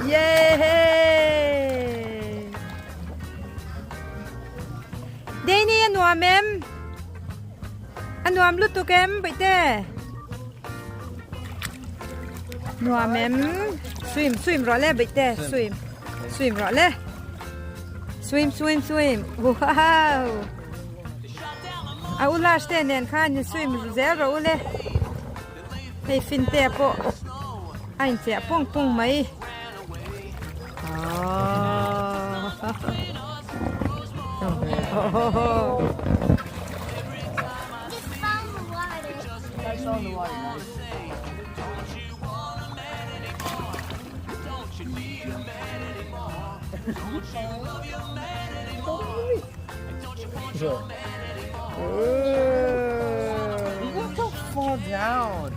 Yay! Danny a nuam em? A nuam lutuk em Bawihte? Nuam em? Swim, swim rawh le Bawihte, swim. Swim rawh le. Swim, swim, swim. Wow! A ulash te nen khan in swim zel rawh u le. Hei fin te pawh a inchiah pung pung mai. You got to fall down.